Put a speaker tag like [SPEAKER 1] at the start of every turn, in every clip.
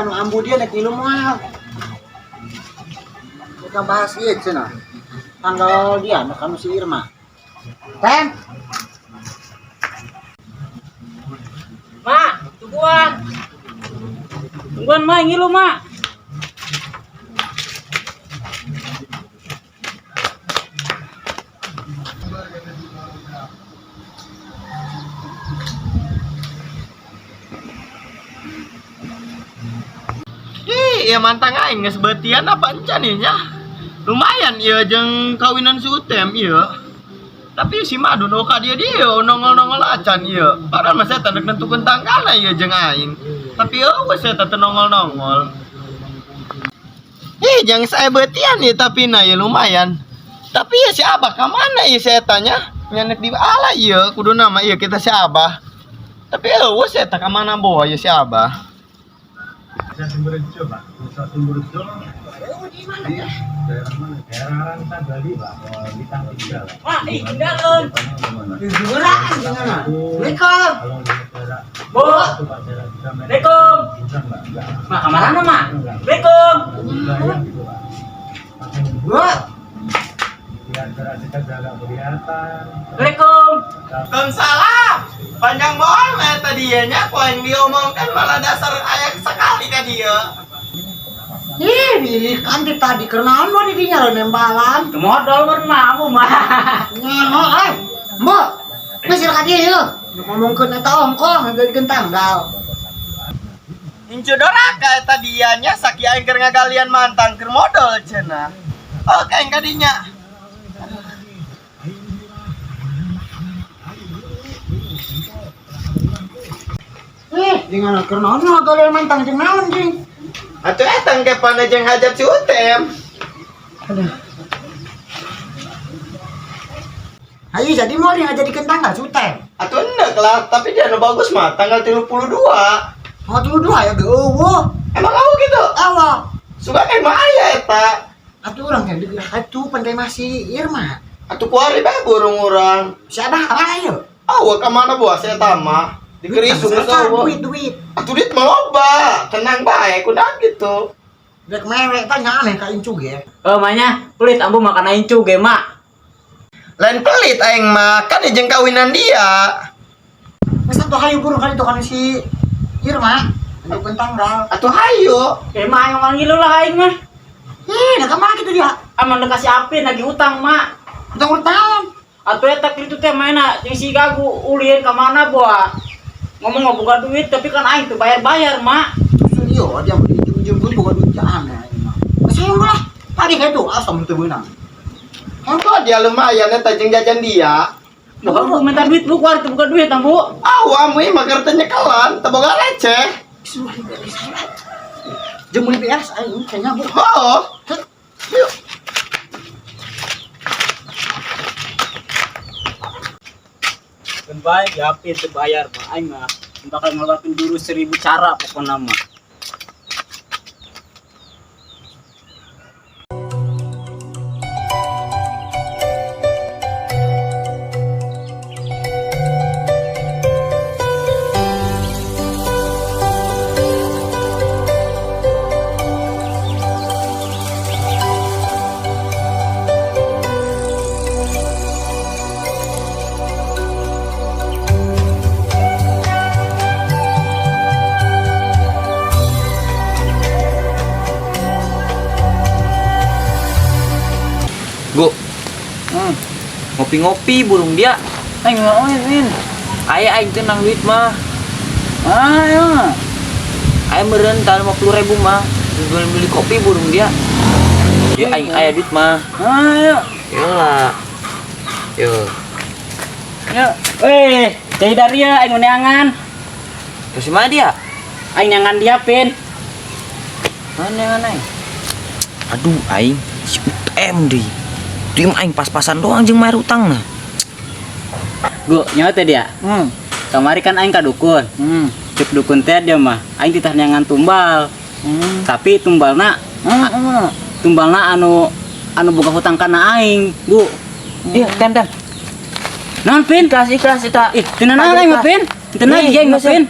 [SPEAKER 1] Kanu ambu dia nek ngilu moal. Kita bahas ieu cenah. Tanggal dia nek kanu si Irma. Ten,
[SPEAKER 2] Ma, tungguan. Tungguan, Ma, ngilu, Ma.
[SPEAKER 3] Ih, ya mantang aing geus beutian apa encan ieu nya. Lumayan ieu jeung kawinan si Utem ieu. Tapi si Madun oka dia dia nongol-nongol acan ieu. Padahal mah saya dek nentukeun tanggalna ieu jeung aing. Tapi eueuh saya teu nongol-nongol. Ih, jeung saya beutian ieu tapi na ieu lumayan. Tapi ya si Abah ka mana ieu saya tanya? Nyanek di ala ieu kudu nama ieu kita si Abah. Tapi eueuh saya ka mana boa ieu si Abah.
[SPEAKER 4] Desa Sumberjo, Pak. Desa Sumberjo. Iya. Daerah mana? Daerah Rangsa Bali, Pak. Oh, Bintang 3, Pak.
[SPEAKER 2] Ma, ih, tinggalin.
[SPEAKER 1] jujuran jangan. Assalamualaikum.
[SPEAKER 4] Kalau di daerah
[SPEAKER 2] Bu.
[SPEAKER 4] itu, Pak, daerah tiga meter.
[SPEAKER 2] Assalamualaikum.
[SPEAKER 4] Bukan, Pak. Enggak.
[SPEAKER 2] Ma, kamarana, Ma?
[SPEAKER 4] Enggak.
[SPEAKER 2] Assalamualaikum.
[SPEAKER 4] Bayang gitu, Pak. Pakai
[SPEAKER 1] Bu.
[SPEAKER 4] Biar gerak kita agak kelihatan.
[SPEAKER 2] Assalamualaikum.
[SPEAKER 3] Waalaikumsalam. Panjang bohong ya tadi ya nya, ku yang diomongkan malah dasar ayak sekali ka dia.
[SPEAKER 1] Ih, bilih kan ti tadi kenaon mah di dinya lo nembalan.
[SPEAKER 2] Modal mah mamu, Ma.
[SPEAKER 1] Nyaho eh. Mbok, geus ka dieu yeuh. Ngomongkeun eta ongkoh ngageukeun tanggal.
[SPEAKER 3] Incu doraka eta dia nya saki aing keur ngagalian mantang keur modal cenah. Oke aing ka dinya.
[SPEAKER 1] Ih, jangan keur naon ngagalian mantang jeung naon jeung.
[SPEAKER 3] Atuh eta engke pana jeung hajat si Utem.
[SPEAKER 1] Ayo jadi mau dia ngajadikeun tanggal suten.
[SPEAKER 3] Atuh endek lah, tapi dia nu bagus mah tanggal 32.
[SPEAKER 1] Oh, tuh dua ya geueuh.
[SPEAKER 3] Emang kamu gitu?
[SPEAKER 1] Awa.
[SPEAKER 3] Suka kayak mah aya eta.
[SPEAKER 1] Atuh urang teh digerak atuh pantai masih Irma.
[SPEAKER 3] Atuh kuari bae burung urang.
[SPEAKER 1] Si Abah apa ayo?
[SPEAKER 3] Awa ka mana buah saya mah. Dikerisung geus eueuh.
[SPEAKER 1] Duit duit.
[SPEAKER 3] Atuh duit mah loba, tenang bae kunaon gitu.
[SPEAKER 1] Dek merek tanya aneh ka incu ge.
[SPEAKER 2] Oh, Manya, pelit ambu makan aing ge, Ma.
[SPEAKER 3] Lain pelit aing mah, kan jeung kawinan dia.
[SPEAKER 1] Geus atuh hayu buru kali itu kan si Irma. Nentukeun tanggal.
[SPEAKER 3] Atuh hayu.
[SPEAKER 2] Eh, Ma, aing mah ngilu lah aing mah.
[SPEAKER 1] Ih, nah kemana gitu dia?
[SPEAKER 2] Aman dek kasih Apin lagi utang, Ma.
[SPEAKER 1] Utang utang.
[SPEAKER 2] Atuh eta kitu teh maena jeung si Gagu ulin ka mana boa. Ngomong nggak buka duit tapi kan aing tuh bayar-bayar, Ma.
[SPEAKER 1] Iya, dia mau dijemput bukan duit aneh aing mah. Geus hayu lah. Tadi kayak itu asam teu beunang.
[SPEAKER 3] Kok dia lumayan eta jeung jajan dia.
[SPEAKER 2] Bukan bu, minta duit bu, keluar itu buka duit, bu.
[SPEAKER 3] Awa amu mah keur teu nyekelan, teu boga receh.
[SPEAKER 1] Jeung meuli beres aing kayaknya bu.
[SPEAKER 3] Oh. Yuk.
[SPEAKER 2] Baik, ya Apin teu bayar, mah aing mah bakal ngeluarin jurus 1000 cara pokoknya mah.
[SPEAKER 5] Gu. Ngopi-ngopi burung dia.
[SPEAKER 2] Aing ngomongin.
[SPEAKER 5] Aya aing tenang duit mah.
[SPEAKER 2] Ayo.
[SPEAKER 5] Aya meureun tah 50.000 mah. Beli beli kopi burung dia. Ya aing aya duit mah.
[SPEAKER 2] Ayo.
[SPEAKER 5] Yolah. Yo.
[SPEAKER 2] Yo. Weh, jadi dari ya aing neangan.
[SPEAKER 5] Terus mana dia?
[SPEAKER 2] Aing neangan dia, Pin.
[SPEAKER 5] Mana yang aing? Aduh aing si UTM deui. Duit mah aing pas-pasan doang jeung bayar utang nah.
[SPEAKER 2] Gu, nyawa teh dia. Kamari kan aing ka dukun. Cek dukun teh dia mah, aing titah neangan tumbal. Tapi tumbalna tumbalna anu anu boga hutang kana aing, Bu.
[SPEAKER 5] Iya, tem tem.
[SPEAKER 2] Naon, Pin?
[SPEAKER 5] Ikhlas ikhlas eta.
[SPEAKER 2] Ih, teu naon aing mah, Pin. Teu naon
[SPEAKER 5] Ih,
[SPEAKER 2] aing mah,
[SPEAKER 5] lunas ya.
[SPEAKER 2] Pin.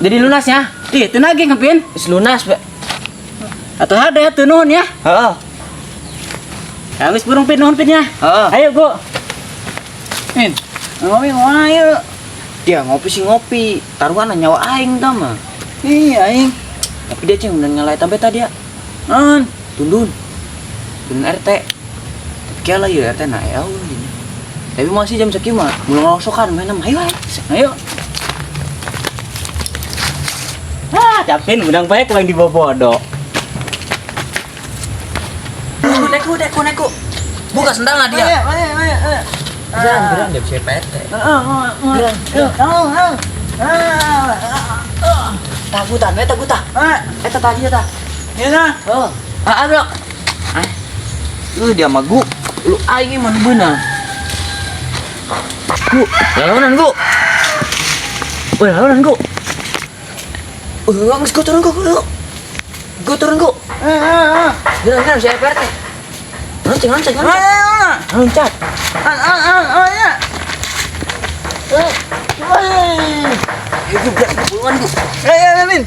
[SPEAKER 5] Jadi lunas ya?
[SPEAKER 2] Ih, teu nagih ngepin.
[SPEAKER 5] Geus lunas, Pak.
[SPEAKER 2] Atuh hade atuh nuhun ya.
[SPEAKER 5] Heeh.
[SPEAKER 2] Ya geus burung Pin, nuhun Pin ya.
[SPEAKER 5] Heeh.
[SPEAKER 2] Ayo, Go. Pin, ngopi ngopi yuk.
[SPEAKER 5] Dia ngopi sih ngopi, taruhan nyawa aing tah mah.
[SPEAKER 2] Iya, aing.
[SPEAKER 5] Tapi dia cing udah nyalain sampai tadi ya.
[SPEAKER 2] Non.
[SPEAKER 5] Tundun. Tundun RT. Tapi kira lah ya RT nah ya gini. Tapi masih jam sekian mah, mulai ngerosokan main nama. Ayo, ayo.
[SPEAKER 2] Ayo. Ah, capin udang baik yang dibobodo.
[SPEAKER 5] Neku, neku, neku. Buka sendal lah dia.
[SPEAKER 1] Ayo, ayo, ayo, ayo.
[SPEAKER 5] Geran, geran dia bisa PT. Takutan, we takutan. Eta tadi eta.
[SPEAKER 2] Iya nah.
[SPEAKER 5] Oh. Ah, bro. Ah. Lu dia mah gu. Lu aing mah nu beunang. Gu, lalawanan gu. Woi, lalawanan gu. Geus gu turun gu. Gu turun gu. Geran, geran si RT. Lonceng, lonceng, lonceng. Loncat. Ayo, gu, gerak, buruan gu.
[SPEAKER 1] Ayo, Min.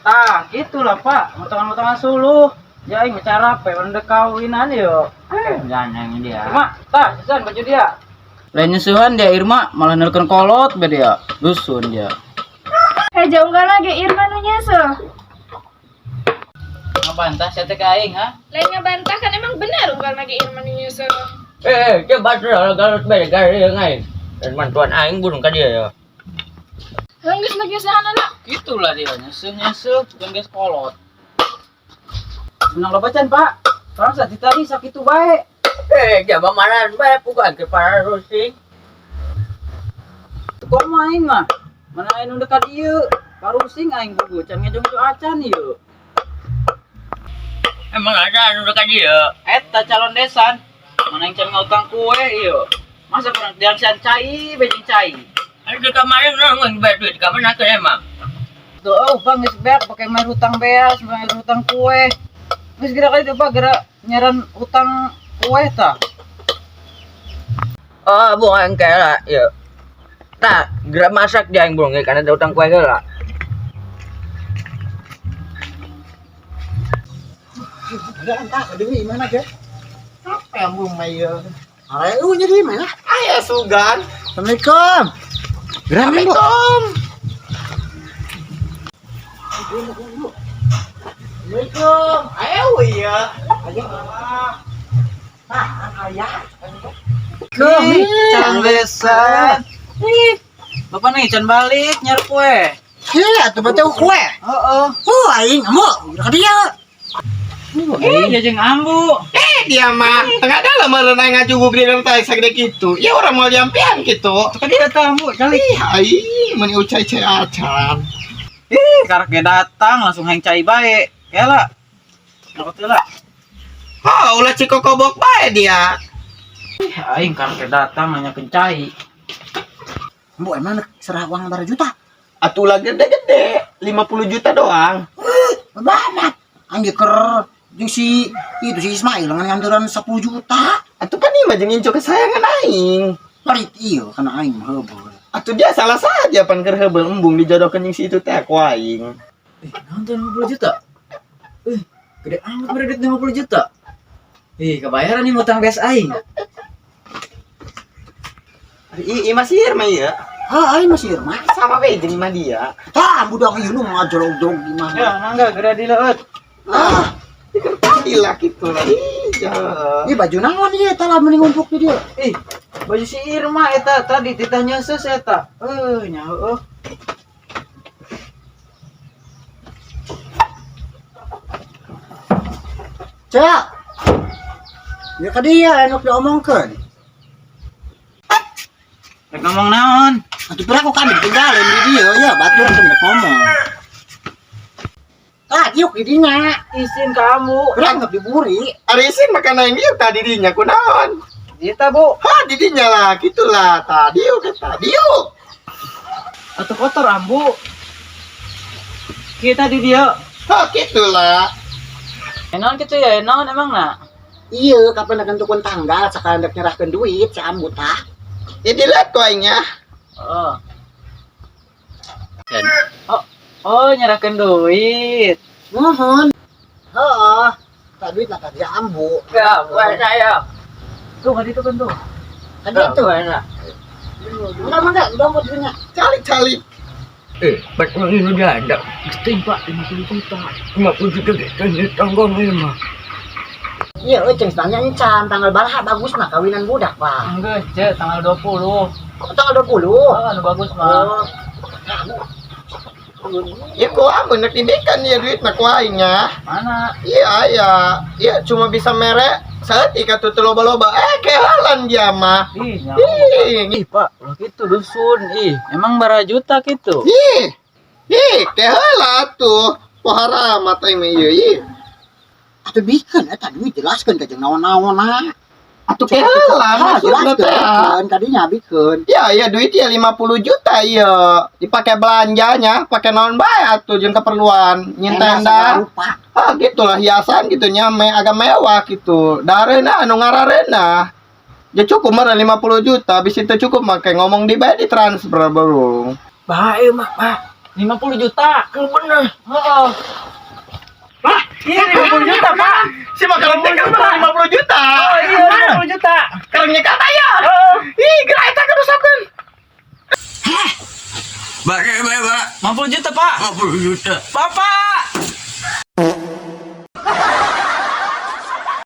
[SPEAKER 2] Tah, gitulah Pak. Motongan-motongan suluh. Ya aing bicara apa ya kawinan yo.
[SPEAKER 5] Jangan yang dia.
[SPEAKER 2] Irma, tah, sisan baju dia. Lain nyusuhan dia Irma, malah nelkeun kolot be dia. Dusun dia.
[SPEAKER 6] Eh jauh nggak lagi Irma nu nyusul.
[SPEAKER 2] Ngebantah sia teh ka aing, ha?
[SPEAKER 6] Lain ngebantah kan emang benar unggal lagi Irma nu nyusul.
[SPEAKER 5] Eh, dia batu lah garut bere gari yang aing. Dan mantuan aing burung ka dia ya.
[SPEAKER 6] Geus lagi nyusulan anak.
[SPEAKER 2] Gitulah dia, nyusuh-nyusuh, bukan geus kolot. Menang lo bacan, Pak. Orang saat tadi sakit tuh baik.
[SPEAKER 5] Eh, dia mamaran bae puguan ke para rusing.
[SPEAKER 2] Kok main mah? Mana aing nu dekat ieu? Parusing aing bugu, can ngejong-ngejong acan ieu.
[SPEAKER 5] Emang ada anu dekat dia.
[SPEAKER 2] Eta calon desan. Mana yang can ngutang kue ieu. Masa kurang diangsian cai, bejing cai.
[SPEAKER 5] Anu di kemarin nong bayar duit ka mana tuh emang.
[SPEAKER 2] Tuh, oh, bang, geus beak pakai main hutang beas, main hutang kue. Geus gerak kali tuh, Pak, gerak nyaran hutang kue tah.
[SPEAKER 5] Oh, bukan kayak ya. Tak, gerak masak dia yang burung karena ada utang kue lah.
[SPEAKER 1] Udah entah, deui mana ge? Apa yang belum main? Ayo jadi mana?
[SPEAKER 3] Ayo sugan.
[SPEAKER 1] Assalamualaikum. Gerak Bu.
[SPEAKER 3] Assalamualaikum.
[SPEAKER 1] Assalamualaikum.
[SPEAKER 3] Ayo iya.
[SPEAKER 2] Ih, calon besan. Ih, bapak nih can balik nyar kue.
[SPEAKER 1] Iya, atuh batu kue.
[SPEAKER 2] Heeh.
[SPEAKER 1] Oh, aing ambu, ka dia.
[SPEAKER 2] Ih, dia jeung ambu.
[SPEAKER 3] Eh dia mah tengah dalam merenang ngajuguk di dalam taek sagede kitu. Ya orang mau jampian gitu.
[SPEAKER 2] Tadi datang ambu calik.
[SPEAKER 3] Ih, aing meni ucai-cai acan.
[SPEAKER 2] Ih, karak ge datang langsung hang cai bae. Kela. Nyokot heula.
[SPEAKER 3] Oh, ulah cikokobok bae dia.
[SPEAKER 2] Ih, aing karak ge datang nanya cai.
[SPEAKER 1] Ambu emang serah uang berapa juta?
[SPEAKER 3] Atuh lah gede-gede, 50 juta doang.
[SPEAKER 1] Banget. Aing ge ker jeung si itu si Ismail ngan nganturan 10 juta.
[SPEAKER 3] Atuh kan ieu mah jeung incu kesayangan aing.
[SPEAKER 1] Perit ieu kana aing mah heubeul.
[SPEAKER 3] Atuh dia salah saja pan keur heubeul embung dijodohkeun jeung si itu teh ku aing.
[SPEAKER 2] Ih, naon tuh 50 juta? Ih, gede amat bere duit 50 juta. Ih, kebayaran nih ngutang beas aing.
[SPEAKER 3] Ih, masih Irma ya.
[SPEAKER 1] Ha, aing masih Irma.
[SPEAKER 3] Sama we jeung mah dia.
[SPEAKER 1] Tah, ambu dong ieu nu ngajolog-jolog di mana.
[SPEAKER 2] Ya, mangga geura dileueut.
[SPEAKER 1] Ah,
[SPEAKER 3] Tadi lah gitu lah. Ih, jah.
[SPEAKER 1] ieu baju naon ieu tah lah mending ngumpuk di dieu.
[SPEAKER 2] Ih, baju si Irma eta tadi titah nyeuseus eta. Eh, nya heueuh.
[SPEAKER 1] Cek. Ya ka dia anu diomongkeun.
[SPEAKER 2] Rek ngomong naon?
[SPEAKER 1] Atuh pira ku kami ditinggalin di dieu ya batur teu ngomong. Tah, diuk di dinya.
[SPEAKER 2] Isin kamu.
[SPEAKER 1] Urang nggak diburi.
[SPEAKER 3] Ari isin makan aing dieu tadi dinya kunaon?
[SPEAKER 2] Eta, Bu.
[SPEAKER 3] Ha, di dinya lah gitulah. Tadi yuk tadi yuk.
[SPEAKER 2] Atuh kotor ambu. Kita di dia.
[SPEAKER 3] Ha, gitulah.
[SPEAKER 2] Naon kitu ya? Naon emang na?
[SPEAKER 1] Iya, kapan nentukeun tanggal sakalian rek nyerahkeun duit si Ambu tah.
[SPEAKER 3] Ya dilihat ku aingnya.
[SPEAKER 2] Oh. Oh, oh nyerahkeun duit.
[SPEAKER 1] Mohon. Heeh. Tak duit lah tadi Ambu.
[SPEAKER 2] Ya, buat ya. Tuh, kan itu kan tuh.
[SPEAKER 1] Kan itu.
[SPEAKER 2] Enak.
[SPEAKER 1] Enggak, enggak, udah mau duitnya.
[SPEAKER 3] Calik-calik.
[SPEAKER 7] Eh, Pak ini udah ada.
[SPEAKER 2] Gede, Pak, 50 juta.
[SPEAKER 7] 50 juta gitu, tanggung ini mah.
[SPEAKER 1] Iya, euy ceng tanya encan tanggal baraha bagus nah kawinan budak, Pak.
[SPEAKER 2] Enggak, Cek, tanggal 20.
[SPEAKER 1] Kok tanggal 20?
[SPEAKER 2] Oh, anu bagus mah.
[SPEAKER 1] Oh.
[SPEAKER 3] Ya ku amun rek dibikeun ya duit mah ku aingnya.
[SPEAKER 2] Mana?
[SPEAKER 3] Iya, iya. Iya cuma bisa mere saeutik atuh teu loba-loba. Eh, kehalan dia mah.
[SPEAKER 2] Ih, nyawa.
[SPEAKER 3] Ih,
[SPEAKER 2] Ih, Pak, ulah gitu dusun. Ih, emang bara juta gitu.
[SPEAKER 3] ih. Ih, kehala tuh. Pohara mata aing mah ieu ih.
[SPEAKER 1] Atuh bikeun eta duit jelaskeun ka jeung naon-naon nah.
[SPEAKER 3] Atuh kehala maksudna teh.
[SPEAKER 1] Jelaskeun kadinya bikeun.
[SPEAKER 3] Ya, ya duit ya 50 juta iya. Dipakai belanjanya, pakai naon bae atuh jeung keperluan. Nyin tenda.
[SPEAKER 1] Rupa.
[SPEAKER 3] Ah, gitulah hiasan gitu nya me, agak mewah gitu. Dareuna anu ngarareuna. Ya cukup mah 50 juta, habis itu cukup mah kayak ngomong di bae ditransfer baru.
[SPEAKER 7] Bae mah, Pak.
[SPEAKER 2] 50 juta.
[SPEAKER 7] Bener.
[SPEAKER 2] Heeh. Pak, iya 50 juta, Pak.
[SPEAKER 3] Si makanan teh kan 50 juta.
[SPEAKER 2] Oh, iya 50 juta.
[SPEAKER 3] Karena nyekat aya. Ih, geura eta kerusakeun.
[SPEAKER 7] Bae, bae, Pak.
[SPEAKER 2] 50 juta, Pak.
[SPEAKER 7] 50 juta.
[SPEAKER 2] Bapak.